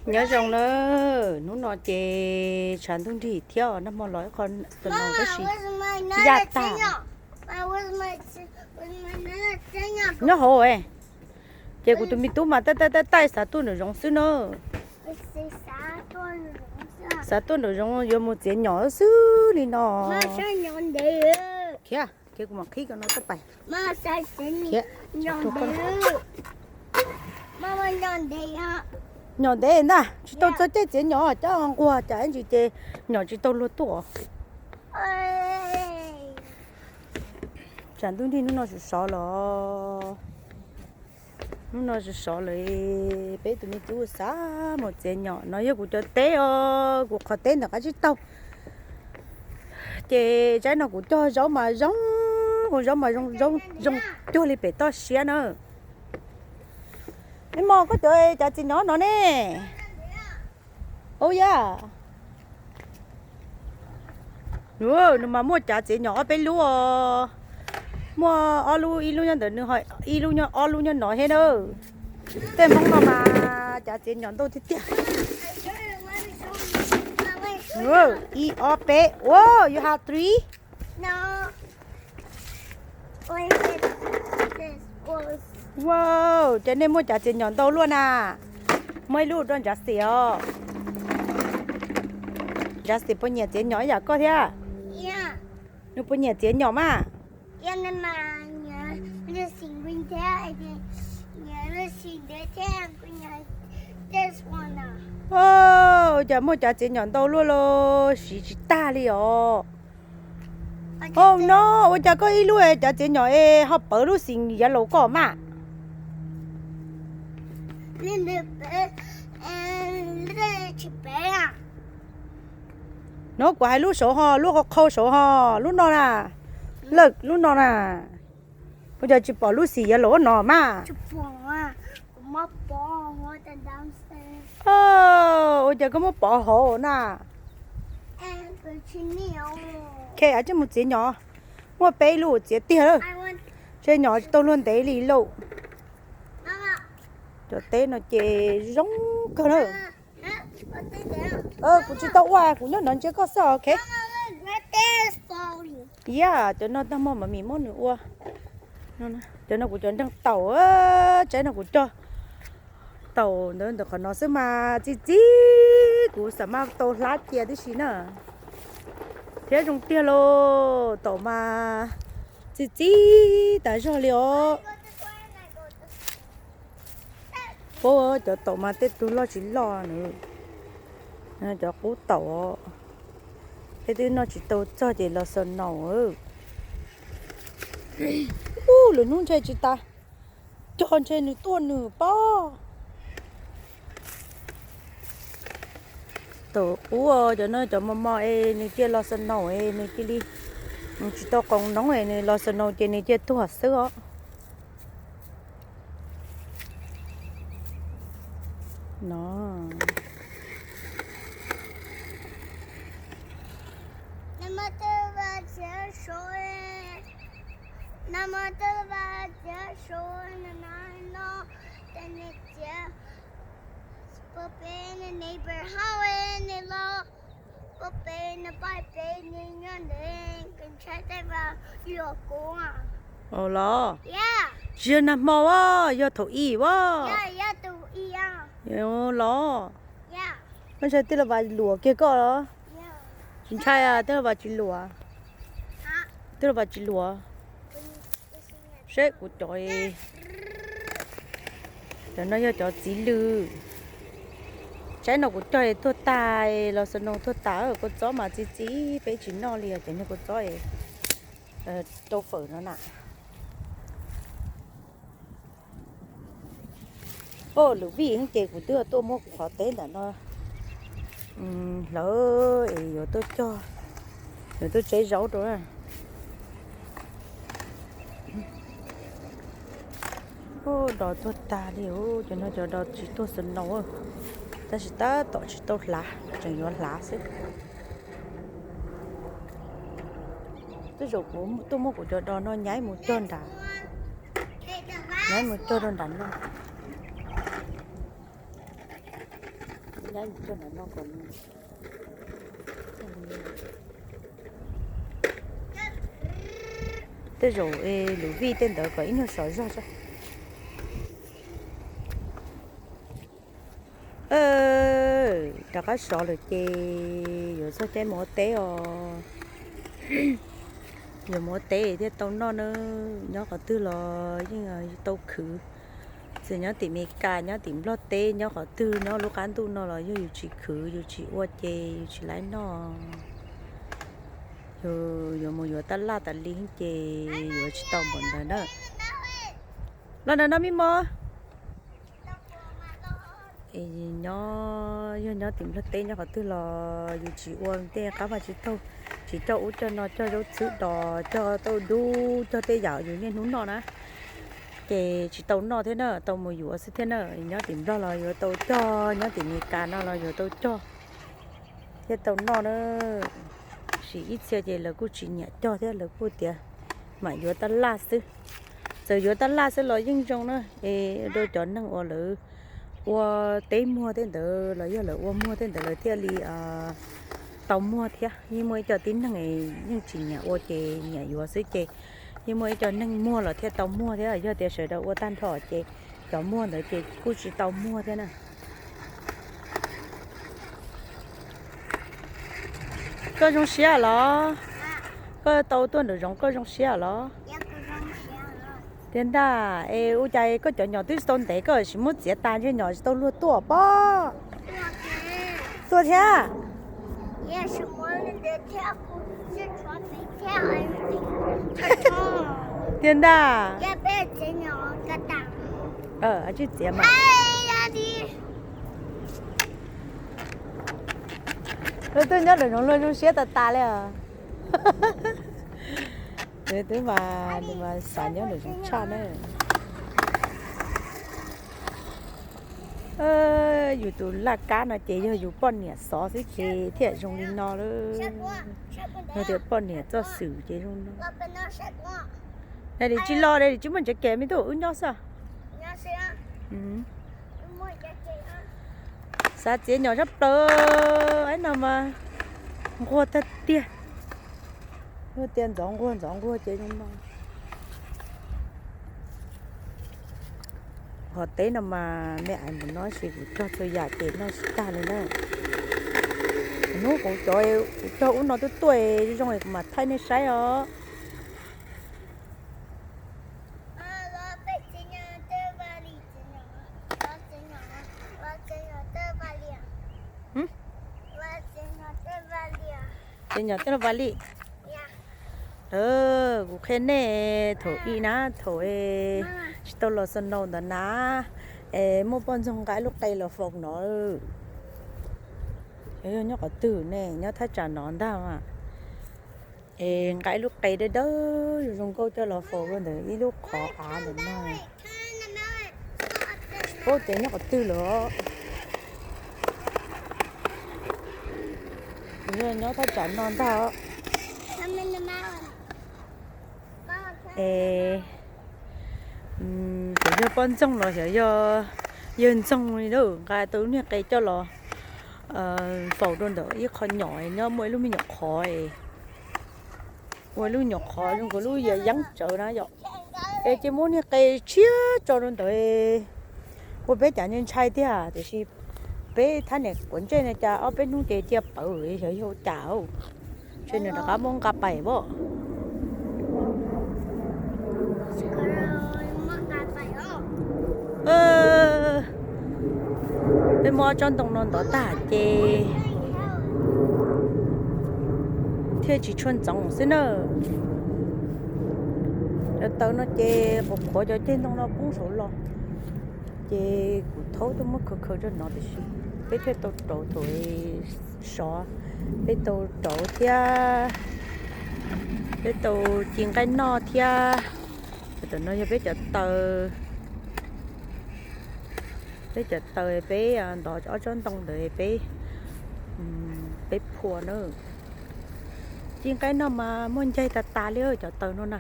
Nyob zoo na, hnub no ces tshav ntuj nrig thiab nag hmo los ib qho snow tab sis ya tag. Nyob hauv, ces kuv tus me tub mas taij taij taij taij xav tuaj nraum zoov xwb na. Xav tuaj nraum zoov yuav mus txiav nyom xwb li no. Khiav, khiav kuv mam qhib ko no tuaj pais. Khiav. Nyom ntev ntag, tsis tau txog caij txiav nyom, cov nquag cas ib ntsis ces nyom tsis tau luag tuaj. Tsam ntuj nrig hnub no sov sov los, hnub no sov sov lawm, peb tus me tub xav mus txiav nyom no yog kuv cov teb os, kuv qhov teb ntawm qab tsib taug. Ces tsaib no kuv cog zaub mas zoo, kuv zaub mas zoo, zoo cuag li pem toj siab na. Ib mos koj cov cav txiav nyom no ne? Ub ya. Nws mas muaj cav txiav nyom ob peb lub os. Muaj ob lub, ib lub nyob ntawm nws, ib lub, ob lub nyob no thiab na. Tej Hmoob no mas cav txiav nyom ntau tiag tiag. Ib ob peb, wow, you have three? Wow, ces nej muaj cav txiav nyom ntau luaj na. Muaj ib lub rau Ntshav Xis os. Ntshav Xis puas nyiam txiav nyom ib yam koj thiab? Nws puas nyiam txiav nyom mas? Ua cas muaj cav txiav nyom ntau luaj los siv tsis tag li os. Oh no, ua cas koj ib lub cav txiav nyom es ho pawv lub xim yav laus koj mas? No kuv hais lub saud ho, lub qhov qhau saud ho, lub no na, lawm lub no na. Ua cas tsis pom lub xim yav laus no mas? Ua cas koj muab pov hauv na? Khe, tsis mus txiav nyom, muaj peb lub txiav tiag lawm. Ntshe nyom tsis tau luag ntev li lauj. Cov teb no ces zoo kawg na. Kuv tsis tau ua, kuv nyob no ntsia koj xwb, ok. Yam, cov no tag hmo mam mis muab nws ua. Cov no kuv cov nreeg taum, tsaib no kuv cog taum ntawd ntawm qhov no xwb mas txi txiv, kuv xav mas tau hlab cia tib si na. Thiab zoo tiag lauj, taum mas txi txiv tas zog li os. Puab cov taum mas tej tug loj tsis loj nws, cov qub taum, peb twb noj tsis tau txog ces los snow. Ub, lwm hnub ntshe tsis tas, cog ntshe nws tuaj nws pob. Taum qub cov no cov mos mos es nws cia los snow es nws cia li, nws tsis tau qoos noob es nws los snow ces nws cia tuag xwb os. No. Los, tsis yog nag hmo as, yog thaum ub as. Los, ntshai tej los vas luam kiag koj los? Tsis ntshai, tej los vas tsis luam. Tej los vas tsis luam. Seb kuv cov, cov no yog cov txiv lws. Tsaib no kuv cog tuag tas, los snow tuag tas, kua txob mas txi txiv peb tsis noj li os, cov niag kua txob rau fawm no na. Lwm vij ces kuv twb tuaj muab kuv qhov teb ntawm no hlawv es yuav tuaj cog, yuav tuaj tseb zaub rau. Ub, do tuag tag li, cov no cov do tsis tuag snow, tab sis tab tom tsis tau hlav, tseem yuav hlav xwb. Tej zaum kuv tuaj muab kuv cov do no nyaib mus cog nram, nyaib mus cog rau nram no. Tej zaum lus vij tej ntawd kom ib nyuag sov zog. Rov qab sov lawm ces yuav txog caij mus ua teb os. Yuav mus ua teb thiaj tau noj na. Nyob qhov twg los yeej tau khwv. Txawm nyob tim Meskas, nyob tim Nplog teb, nyob qhov twg, nyob lub qab ntuj no los yog yus tsis khwv, yus tsis ua ces yus tsis laib noj. Yus yuav mus yuav taj laj tas li ces yuav tsis tau npaum ntawd na. Los ntawm no me mos. Nyob, yog nyob tim Nplog teb nyob qhov twg los yus tsis ua tej qab vaj tsib taug, tsis coj ub coj no, coj zaub txhwb dos, coj tauj dub, coj tej yam yus niaj hnub noj na, ces tsis tau noj thiab na, tau mus yuav xwb thiab na. Nyob tim Nplog los yuav tau cog, nyob tim Meskas no los yuav tau cog thiaj tau noj na. Tab sis ib txhia ces lawv kuj tsis nyiam cog thiab, lawv kuj tias mam yuav taj laj xwb. Txawm yuav taj laj xwb los yeej zoo na, es rau cov neeg uas lawv ua teb muag tej ntawd los yog lawv ua muag tej ntawd lawv thiaj li tau muag thiab. Yeej muaj ib co tib neeg yeej tsis nyiam ua ces nyiam yuav xwb ces yeej muaj ib co neeg muag los thiaj tau muag thiab. Yog tias sawv daws ua tag nrho ces cov muag ntawd ces kuj tsis tau muag thiab na. Koj zoo siab los? Koj tau tuaj nraum zoov koj zoo siab los? Tiag ntag. Es ua cas koj cov nyom twb tsis tau ntev koj tsis muab txiav tas ntshe nyom tsis tau luag tuaj pob? Tuaj thiab. Tiag ntag. Tsis txiav mas. Twb nyob nraum zoov luag zoo siab tas tas li os. Twb mas xav nyob nraum zoov tshaj na. Yus tus laj kab no ces yog yus poj niam xov xwb ces thiaj zoo li no lawm. Yog tias poj niam txoj xwm ces zoo no. Dai, tsis los, dai, tsis muaj ntsiav kem me tub, wb nyob xwb. Xav txiav nyom sab plaws, ib no mas nquag tag tiag. Luag tias ntxov nquag ntxov nquag ces zoo no. Qhov teb no mas me ais mus no sis kuv cog txhua yam ces noj tsis tag li na. Hnub kuv cov, kuv cog ub no twb tuaj zoo kuv mam thaij nej saib os. Ces nyom tej los vaj li. Kuv qhia nej thaum ub na, thaum tsis tau los snow ntawd na, es muaj poj ntxoog nqa ib lub qe los faus no. Yog nyob qhov twg ne, nyob thaj tsam no ntag. Es nqa ib lub qe dawb dawb zoo zoo nkauj coj los faus rau ntawm ib lub qhov av ntawm no. Paub tias nyob qhov twg lawm. Nyob thaj tsam no ntag. Es tseem yog poj ntxoog los xyov yog yawg ntxoog li na, nqa tau lub niag qe coj los faus rau ntawm ib qho nyom nyob muaj ib lub me nyuam qhov, ua ib lub nyuam qhov zoo nkauj lub yeeb tsawv na yom. Es ces muab niag qe tshiab tso rau ntawd, ua peb cas ntshai tiag tiam sis peb thab niam quav ntsej no cas ob peb hnub ces cia pawv xyov yog cas. Ntshe nws rov qab muab nqa pais pom. Peb muab ob tsob ntoo no ntov tag ces thiaj tsis tshua ntxoov xwb na. Cov taws no ces qhuav qhuav cov ceg ntoo no poob saud los, ces kuv thaub tuaj muab khaws khaws rau no tiam sis peb thiaj tau rauv thaum sov, peb tau rauv thiab peb tau ci nqaij noj thiab. Tam no yog peb cov taws, peb cov taws peb ntov ob tsob ntoo ntawd peb, peb phua na. Ci nqaij noj mas muaj ncaig tas tas li cov taws no na.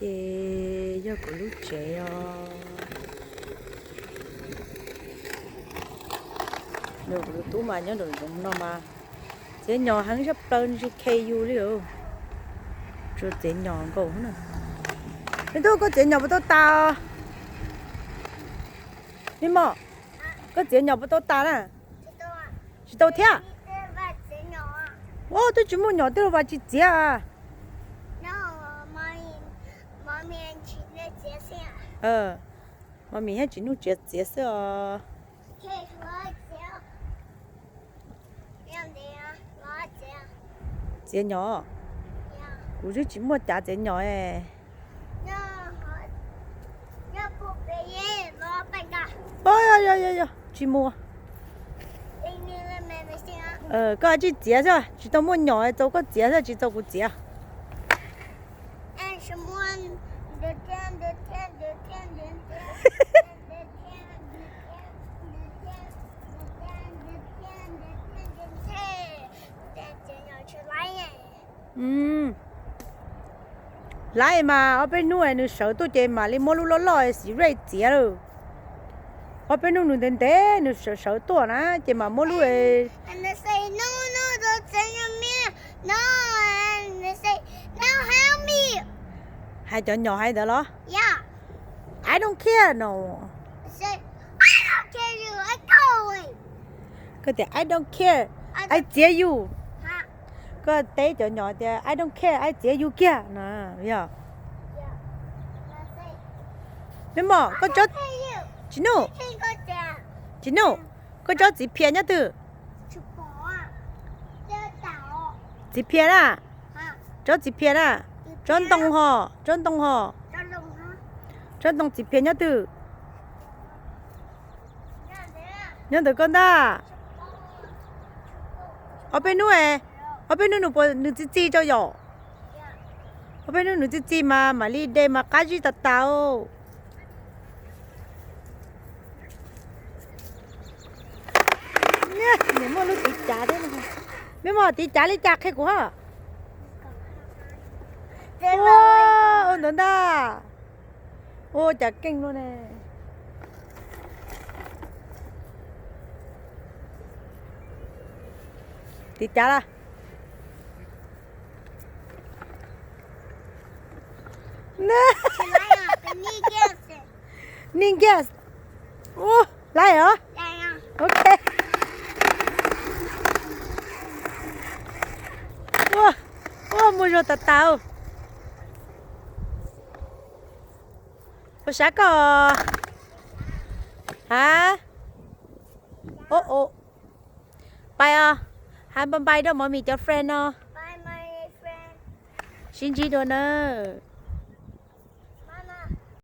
Ces yog kuv lub tsev os. Nws kuv tus tub mas nyob nraum zoov no mas txiav nyom heev tshaj plaws, nws tsis khe yus li os. Tsuas txiav nyom nkaus na. Me tub, koj txiav nyom puas tau tas? Me mom, koj txiav nyom puas tau tas na? Tsis tau thiab. Ua, twb tsis muaj nyom twb los vas tsis txiav. Mom mis thiab Tsis Nuj txiav txiav xwb os. Txiav nyom? Kuv twb tsis muaj cav txiav nyom. Yog, yog, yog, tsis muaj. Koj tsis txiav xwb, tsis tau muaj nyom, txaus koj txiav xwb, tsis txaus kuv txiav. Laiv mas ob peb hnub nws sawv tuaj ces mam li muab lub loj loj xim rej txiav lawm. Ob peb hnub nws ntev ntev nws sawv sawv tuaj na ces mam muab lub. Hais cov nyom hais ntawd los? I don't care no. Koj tias I don't care, I txiav yus. Koj teb cov nyom tias I don't care, I txiav yus kiag no. Yog. Me mom, koj tsob, Tsis Nuj, Tsis Nuj, koj tsob txiv phiaj nyob twg? Txiv phiaj na, tsob txiv phiaj na, tsob ntoo ho, tsob ntoo ho, tsob ntoo txiv phiaj nyob twg? Nyob ntawm koj ntag. Ob peb hnub, ob peb hnub nws puas, nws txi txi tso yom? Ob peb hnub nws txi txi mas mam li de mas qab zib tas tas. Nws muaj lub tiv cav thiab. Me mom, tiv cav li cas qhia kuv ha. Ua ntawd ntag. Ua cas keej luaj ne. Tiv cav lawm. Nis kiag. Laiv os. Ok. Ua, muaj zog tas tas. Ua sab koj. Ha. Bye os. Hais bye bye rau Mom Mis cov friend no. Sib ntsib dua nawb.